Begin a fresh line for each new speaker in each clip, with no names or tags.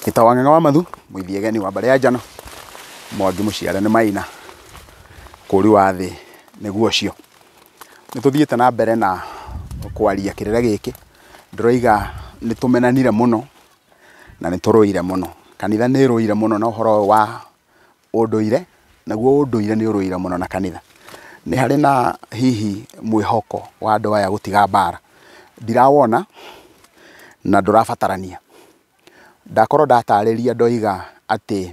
Gĩtawa Ng'ang'a wa Mathu, mũithiegeni wa mbarĩ ya Njano, Mwangi mũciare nĩ Maina, kũri wa thĩ nĩguo ũcio. Nĩ tũthiĩte na mbere na kwaria kĩrĩra gĩkĩ, ndĩroiga nĩ tũmenanire mũno na nĩ tũrũire mũno. Kanitha nĩ ĩrũire mũno na ũhoro ũyũ wa ũndũire, naguo ũndũire nĩ ũrũire mũno na kanitha. Nĩ harĩ na hihi mwĩhoko wa andũ aya gũtiga mbara? Ndirawona na ndũrabatarania. Ndakorwo ndatarĩria ndoiga atĩ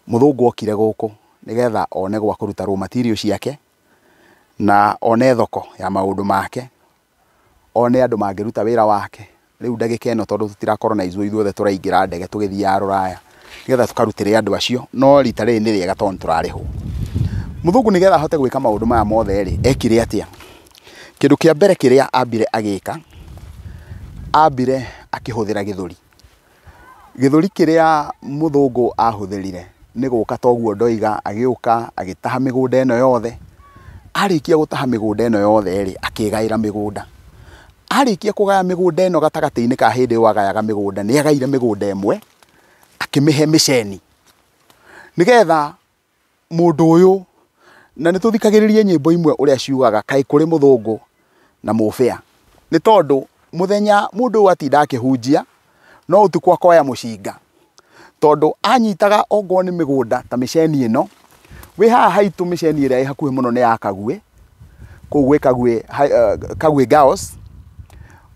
mũthũngũ okire gũkũ nĩgetha one gwa kũruta raw material ciake na one thoko ya maũndũ make, one andũ mangĩruta wĩra wake. Rĩu ndagĩka ĩno tondũ tũtirakoronizwo ithuothe tũraingĩra ndege tũgĩthiaga rũraya nĩgetha tũkarutĩre andũ acio, no rita rĩrĩ nĩ rĩega tondũ nĩtũrarĩhwo. Mũthũngũ nĩgetha ahote gwĩka maũndũ maya mothe rĩ, ekire atĩa? Kĩndũ kĩa mbere kĩrĩa ambire agĩka, ambire akĩhũthĩra gĩthũri. Gĩthũri kĩrĩa mũthũngũ ahũthĩrire nĩ gũka toguo ndoiga, agĩũka agĩtaha mĩgũnda ĩno yothe. Arĩkia gũtaha mĩgũnda ĩno yothe rĩ, akĩgaĩra mĩgũnda. Arĩkia kũgaya mĩgũnda ĩno gatagatĩ-inĩ ka hĩndĩ ĩyo agayaga mĩgũnda, nĩ agaire mĩgũnda ĩmwe akĩmĩhe mĩceni nĩgetha mũndũ ũyũ, na nĩ tũthikagĩrĩrie nyĩmbo imwe ũrĩa ciugaga kaĩ kũrĩ mũthũngũ na mũbĩa, nĩ tondũ mũthenya mũndũ ũyũ atinda akĩhunjia no ũtukũ akoya mũcinga, tondũ anyitaga ongorwo nĩ mĩgũnda ta mĩceni ĩno wĩ haha haitũ. Mĩceni ĩrĩa ĩ hakuhĩ mũno nĩ ya Kaguĩ, kũu gwĩ Kaguĩ, Kaguĩ Girls.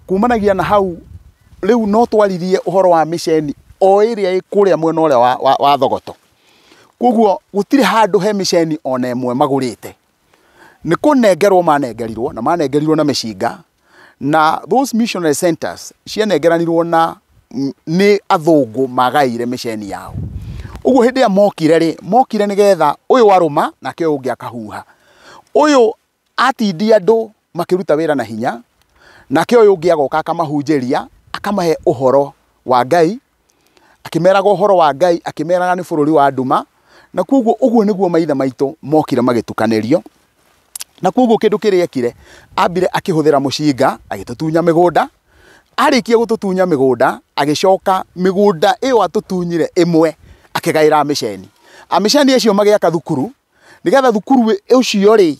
Kumanagia na hau rĩu no twaririe ũhoro wa mĩceni o ĩrĩa ĩ kũrĩa mwena ũrĩa wa Thogoto. Koguo gũtirĩ handũ he mĩceni ona ĩmwe magũrĩte, nĩ kũnengerwo manengerirwo, na manengerirwo na mĩcinga, na those missionary centers cianengeranirwo na nĩ athũngũ magaire mĩceni yao. Ũguo hĩndĩ ĩrĩa mokire rĩ, mokire nĩgetha ũyũ arũma nake ũyũ ũngĩ akahuha, ũyũ atindia andũ makĩruta wĩra na hinya, nake ũyũ ũngĩ agoka akamahunjĩria, akamahe ũhoro wa Ngai, akĩmeraga ũhoro wa Ngai, akĩmeraga nĩ bũrũri wa nduma. Na koguo ũguo nĩguo maithe maitũ mokire magĩtukanĩrio. Na koguo kĩndũ kĩrĩa ekire, ambire akĩhũthĩra mũcinga agĩtũtunya mĩgũnda. Arĩkia gũtũtunya mĩgũnda, agĩcoka mĩgũnda ĩyo atũtunyire ĩmwe akĩgaĩra amĩceni. Amĩceni acio magĩaka thukuru nĩgetha thukuru ũcio rĩ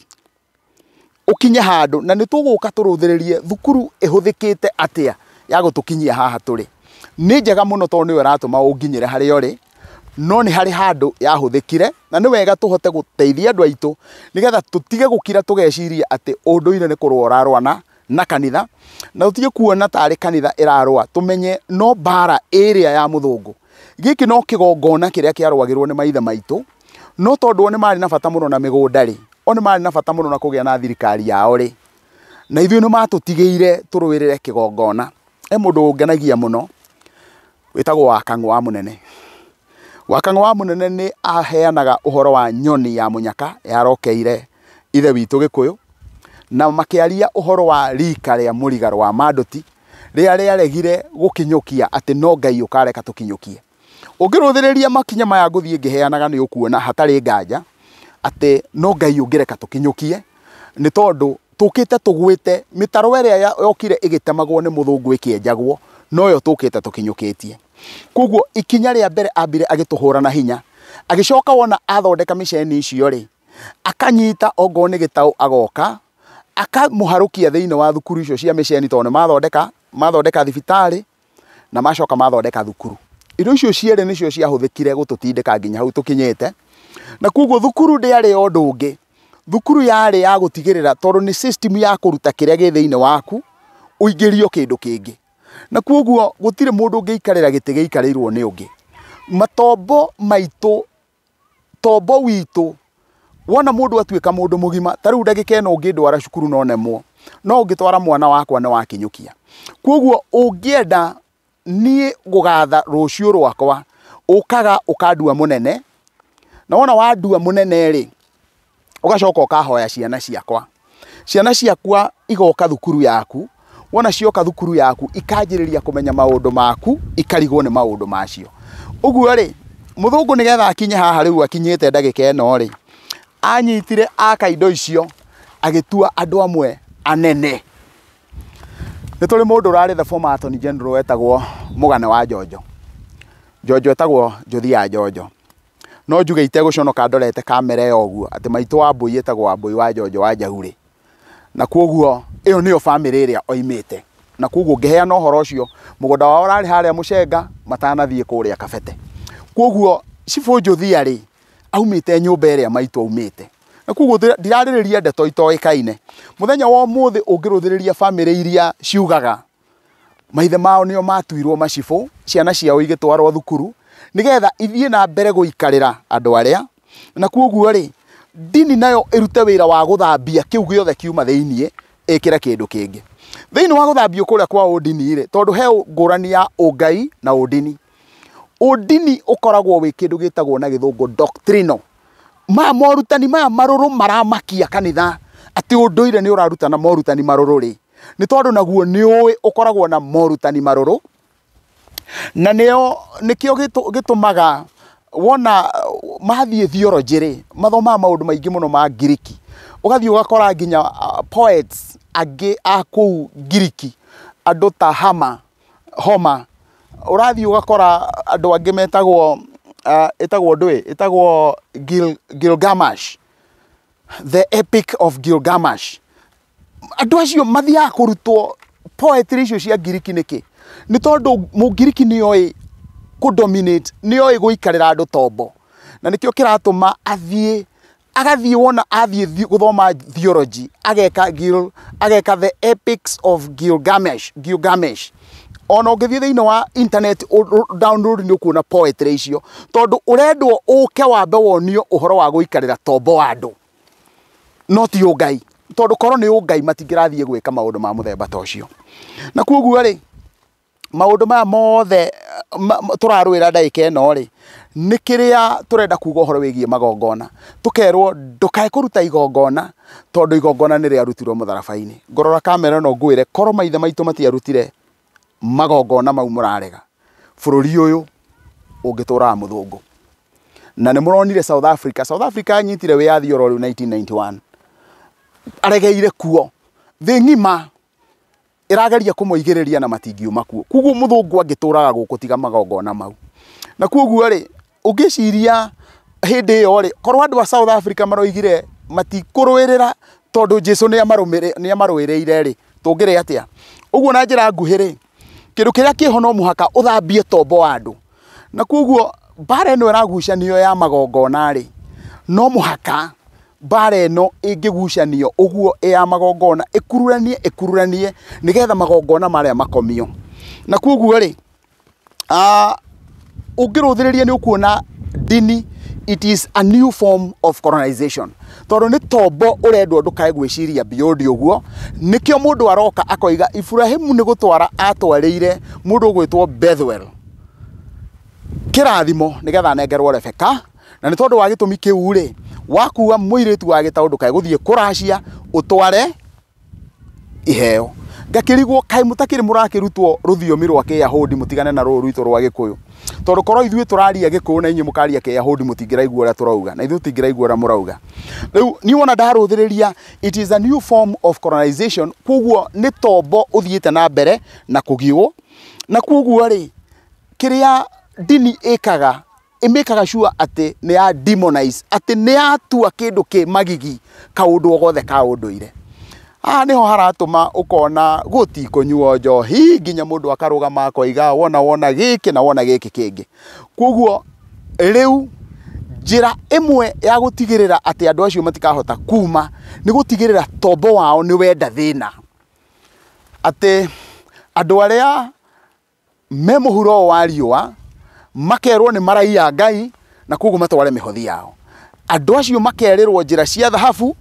ũkinye handũ, na nĩ tũgũka tũrũthĩrĩrie thukuru ĩhũthĩkĩte atĩa ya gũtũkinyia haha tũrĩ. Nĩ njega mũno tondũ nĩyo ĩratũma ũnginyĩre harĩa ũrĩ, no nĩ harĩ handũ yahũthĩkire, na nĩ wega tũhote gũteithia andũ aitũ nĩgetha tũtige gũkira tũgeciria atĩ ũndũire nĩ kũrũa ũrarũa na kanitha, na tũtige kuona tarĩ kanitha ĩrarũa, tũmenye no mbara ĩrĩa ya mũthũngũ. Gĩkĩ no kĩgongona kĩrĩa kĩarũagĩrwo nĩ maithe maitũ, no tondũ o nĩ marĩ na bata mũno na mĩgũnda rĩ, o nĩ marĩ na bata mũno na kũgĩa na thirikari yao rĩ, na ithuĩ nĩ matũtigĩire tũrũĩrĩre kĩgongona. He mũndũ ũngenagia mũno wĩtagwo Wakang'ũ wa Mũnene. Wakang'ũ wa Mũnene nĩ aheanaga ũhoro wa nyoni ya mũnyaka yarokeire ithe witũ Gĩkũyũ, na makĩaria ũhoro wa rika rĩa mũrigarũ wa Mandũti rĩrĩa rĩaregire gũkinyũkia atĩ no Ngai ũkareka tũkinyũkie. Ũngĩrũthĩrĩria makinya maya ngũthiĩ ngĩheanaga, nĩ ũkuona hatarĩ nganja atĩ no Ngai ũngĩreka tũkinyũkie, nĩ tondũ tũkĩte tũgwĩte mĩtaro ĩrĩa yokire ĩgĩtemagwo nĩ mũthũngũ ĩkĩenjagwo, noyo tũkĩte tũkinyũkĩtie. Koguo ikinya rĩa mbere ambire agĩtũhũra na hinya, agĩcoka wona athondeka mĩceni icio rĩ, akanyita ongorwo nĩ gĩtaũ agoka akamũharũkia thĩinĩ wa thukuru icio cia mĩceni, tondũ nĩ mathondeka thibitarĩ na macoka mathondeka thukuru. Indo icio cierĩ nĩcio ciahũthĩkire gũtũtindĩka nginya hau tũkinyĩte. Na koguo thukuru ndĩarĩ ya ũndũ ũngĩ, thukuru yarĩ ya gũtigĩrĩra tondũ nĩ system ya kũruta kĩrĩa gĩ thĩinĩ waku ũingĩrio kĩndũ kĩngĩ. Na koguo gũtirĩ mũndũ ũngĩikarĩra gĩtĩ gĩikarĩirwo nĩ ũngĩ. Matombo maitũ, tombo witũ, wona mũndũ atuĩka mũndũ mũgima, ta rĩu ndagĩka ĩno ũngĩndwara cukuru no nemwo, no ũngĩtwara mwana wakwa nĩ wakinyũkia. Koguo ũngĩenda niĩ gũgatha rũciũ rwakwa, ũkaga ũkandua mũnene, na wona wandua mũnene rĩ, ũgacoka ũkahoya ciana ciakwa. Ciana ciakwa igoka thukuru yaku, wona cioka thukuru yaku ikanjĩrĩria kũmenya maũndũ maku, ikarigwo nĩ maũndũ macio. Ũguo rĩ, mũthũngũ nĩgetha akinye haha rĩu akinyĩte ndagĩka ĩno rĩ, anyitire aka indo icio agĩtua andũ amwe anene. Nĩ tũrĩ mũndũ ũrarĩ the former Attorney General wetagwo Mũgane wa Njonjo. Njonjo etagwo Njothi ya Njonjo. No njuge itegũconoka ndorete kamera ĩyo ũguo atĩ maitũ wa Mbũi etagwo Wambũi wa Njonjo wa Njahurĩ. Na kwoguo ĩyo nĩyo bamĩrĩ ĩrĩa oimĩte. Na kwoguo ngĩheana ũhoro ũcio, mũgũnda wao ũrarĩ harĩa Mũcenga matanathiĩ kũrĩa Kabete. Kwoguo Cibũ Njothia rĩ, aumĩte nyũmba ĩrĩa maitũ aumĩte. Na kwoguo ndirarĩrĩria ndeto itoĩkaine. Mũthenya wa ũmũthĩ ũngĩrũthĩrĩria bamĩrĩ iria ciugaga maithe mao nĩo matuirwo macibũ, ciana ciao igĩtwarwo thukuru, nĩgetha ithiĩ na mbere gũikarĩra andũ arĩa. Na kwoguo rĩ, ndini nayo ĩrute wĩra wa gũthambia kĩu gĩothe kiuma thĩiniĩ, ĩkĩre kĩndũ kĩngĩ. Thĩinĩ wa gũthambio kũrĩa kwa ũndini rĩ, tondũ he ngũrani ya ũngai na ũndini. Ũndini ũkoragwo wĩ kĩndũ gĩtagwo na gĩthũngũ doctrinal. Maya morutani maya marũrũ maramakia kanitha atĩ ũndũire nĩ ũrarutana morutani marũrũ rĩ, nĩ tondũ naguo nĩ ũĩ ũkoragwo na morutani marũrũ, na nĩo nĩkĩo gĩtũmaga wona mathiĩ theology rĩ, mathomaga maũndũ maingĩ mũno ma Ngiriki. Ũgathiĩ ũgakora nginya poets angĩ a kũu Ngiriki, andũ ta Homer, ũrathiĩ ũgakora andũ angĩ metagwo ĩtagwo ndũĩ, ĩtagwo Gilgamesh, the Epic of Gilgamesh. Andũ acio mathiaga kũrutwo poetry icio cia Ngiriki nĩkĩ? Nĩ tondũ mũngiriki nĩoĩ kũ-dominate, nĩoĩ gũikarĩra andũ tombo. Na nĩkĩo kĩratũma athiĩ, agathiĩ wona athiĩ gũthoma theology, ageka ageka the Epics of Gilgamesh, Gilgamesh. Ona ũngĩthiĩ thĩinĩ wa internet download nĩ ũkuona poetry icio, tondũ ũrendwo ũke wambe wonio ũhoro wa gũikarĩra tombo wa andũ, no ti ũngai. Tondũ korwo nĩ ũngai matingĩrathiĩ gwĩka maũndũ ma mũthemba ta ũcio. Na kwoguo rĩ, maũndũ maya mothe tũrarũĩra ndagĩka ĩno rĩ, nĩ kĩrĩa tũrenda kuga ũhoro wĩgiĩ magongona. Tũkerwo ndũkae kũruta igongona tondũ igongona nĩ rĩarutirwo mũtharaba-inĩ. Ngorora kamera ĩno ngwĩre, korwo maithe maitũ matiarutire magongona mau mũrarega, bũrũri ũyũ ũngĩtũraga mũthũngũ. Na nĩ mũronire South Africa. South Africa yanyitire wĩyathi oro rĩu 1991. Aregeire kuo. Thĩ ng'ima ĩrageria kũmoigĩrĩria na matingiuma kuo. Koguo mũthũngũ angĩtũraga gũkũ tiga magongona mau. Na koguo rĩ, ũngĩciria hĩndĩ ĩyo rĩ, korwo andũ a South Africa maroigire matikũrũĩrĩra tondũ Jesu nĩ amarũĩrĩire rĩ, tũngĩrĩ atĩa? Ũguo na njĩra nguhĩ rĩ, kĩndũ kĩrĩa kĩho no mũhaka ũthambie tombo wa andũ. Na koguo mbara ĩno ĩragucanio ya magongona rĩ, no mũhaka mbara ĩno ĩngĩgucanio ũguo ĩ ya magongona ĩkururanie ĩkururanie nĩgetha magongona marĩa makomio. Na koguo rĩ, ũngĩrũthĩrĩria nĩ ũkuona ndini it is a new form of colonization. Tondũ nĩ tombo ũrendwo ndũkae gwĩciria beyond ũguo, nĩkĩo mũndũ aroka akoiga Ibrahimu nĩ gũtwara atwarĩire mũndũ ũgwĩtwo Bethuel kĩrathimo nĩgetha anengerwo Rebeka. Na nĩ tondũ wa gĩtũmi kĩu rĩ, wakua mũirĩtu wa gĩtaũ ndũkae gũthiĩ kũracia ũtware iheo. Ngakĩrigwo kaĩ mũtakĩrĩ mũrakĩrutwo rũthiomi rwa Kĩyahudi mũtigane na rũrũ rwitũ rwa Gĩkũyũ. Tondũ korwo ithuĩ tũraria Gĩkũyũ na inyuĩ mũkaria Kĩyahudi mũtingĩraigua ũrĩa tũrauga, na ithuĩ tũtingĩraigua ũrĩa mũrauga. Rĩu niĩ wona ndarũthĩrĩria it is a new form of colonization, koguo nĩ tombo ũthiĩte na mbere na kũgiwo. Na koguo rĩ, kĩrĩa ndini ĩkaga, ĩmĩkaga sure atĩ nĩ ya demonize, atĩ nĩ yatua kĩndũ kĩ magigi kaũndũ o gothe ka ũndũire. Haha nĩho haratũma ũkona gũtikũnyuo njohi nginya mũndũ akarũgama akoiga wona wona gĩkĩ na wona gĩkĩ kĩngĩ. Koguo rĩu njĩra ĩmwe ya gũtigĩrĩra atĩ andũ acio matikahota kuma nĩ gũtigĩrĩra tombo wao nĩ wenda thĩna. Atĩ andũ arĩa me mũhuro ũyũ wa riũa makerwo nĩ maraiya Ngai na koguo matware mĩhothi yao. Andũ acio makerĩrwo njĩra cia thahabu,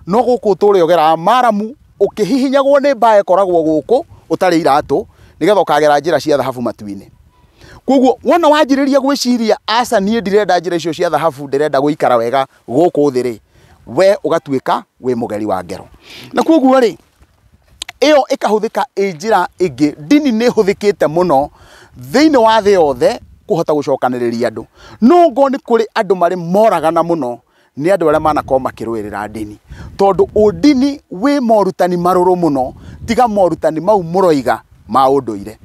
no gũkũ ũtũre ũgeraga maramu ũkĩhihinyagwo nĩ mbaa ĩkoragwo gũkũ ũtarĩ iratũ nĩgetha ũkagera njĩra cia thahabu matu-inĩ. Koguo wona wanjĩrĩria gwĩciria aca niĩ ndirenda njĩra icio cia thahabu, ndĩrenda gũikara wega gũkũ thĩ rĩ, we ũgatuĩka wĩ mũgeri wa ngero. Na koguo rĩ, ĩyo ĩkahũthĩka ĩ njĩra ĩngĩ. Ndini nĩ ĩhũthĩkĩte mũno thĩinĩ wa thĩ yothe kũhota gũcokanĩrĩria andũ. No ngorwo nĩ kũrĩ andũ marĩ moragana mũno nĩ andũ arĩa manakorwo makĩrũĩrĩra ndini, tondũ ũndini wĩ morutani marũrũ mũno tiga morutani mau mũroiga ma ũndũire.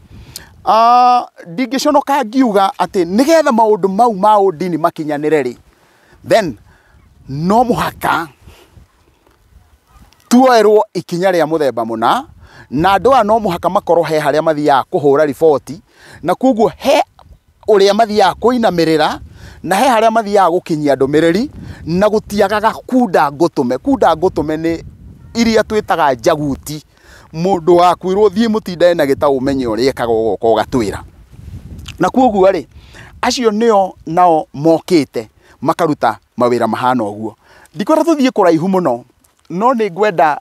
Ndingĩconoka ngiuga atĩ nĩgetha maũndũ mau ma ũndini makinyanĩre rĩ, then no mũhaka tuoerwo ikinya rĩa mũthemba mũna, na andũ aya no mũhaka makorwo he harĩa mathiaga kũhũra riboti, na koguo he ũrĩa mathiaga kũinamĩrĩra, na he harĩa mathiaga gũkinyia ndũmĩrĩri, na gũtiagaga kunda ngũtũme. Kunda ngũtũme nĩ iria twĩtaga njaguti. Mũndũ wakwĩrwo thiĩ mũtindane na gĩtaũ ũmenye ũrĩa ekaga ũgoka ũgatwĩra. Na koguo rĩ, acio nĩo nao mokĩte makaruta mawĩra mahana ũguo. Ndikwenda tũthiĩ kũraihu mũno, no nĩ ngwenda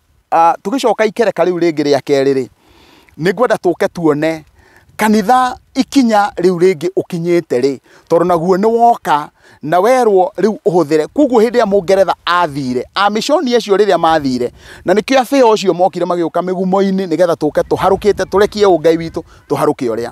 tũgĩcoka ikereka rĩu rĩngĩ rĩa kerĩ rĩ, nĩ ngwenda tũke tuone kanitha ikinya rĩu rĩngĩ ũkinyĩte rĩ, tondũ naguo nĩ woka na werwo rĩu ũhũthĩre. Koguo hĩndĩ ĩrĩa mũngeretha athire, amishoni acio rĩrĩa mathire, na nĩkĩo abĩa ũcio mokire magĩũka mĩgumo-inĩ nĩgetha tũke tũharũkĩte, tũrekie ũngai witũ tũharũke ũrĩa.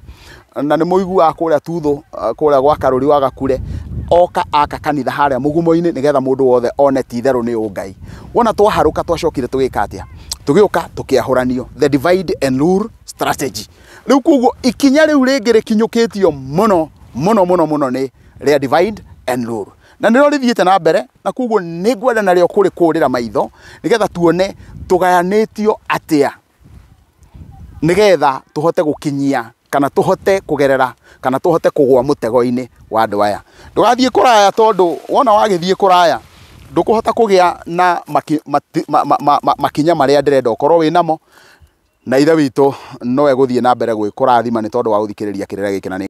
Na nĩ mũiguaga kũrĩa Tuthũ, kũrĩa gwa Karũri wa Gakure, oka aka kanitha harĩa mũgumo-inĩ nĩgetha mũndũ wothe one ti itherũ nĩ ũngai. Wona twaharũka twacokire tũgĩka atĩa? Tũgĩũka tũkĩahũranio, the divide and rule strategy. Rĩu koguo ikinya rĩu rĩngĩ rĩkinyũkĩtio mũno mũno mũno mũno nĩ rĩa divide and rule, na nĩrĩo rĩthiĩte na mbere, na koguo nĩ ngwenda narĩo kũrĩkũrĩra maitho nĩgetha tuone tũgayanĩtio atĩa, nĩgetha tũhote gũkinyia kana tũhote kũgerera kana tũhote kũgũa mũtego-inĩ wa andũ aya. Ndũgathiĩ kũraya, tondũ wona wagĩthiĩ kũraya ndũkũhota kũgĩa na makinya marĩa ndĩrenda ũkorwo wĩnamo, na ithe witũ no egũthiĩ na mbere gwĩkũrathima nĩ tondũ wa gũthikĩrĩria kĩrĩra gĩkĩ na nĩ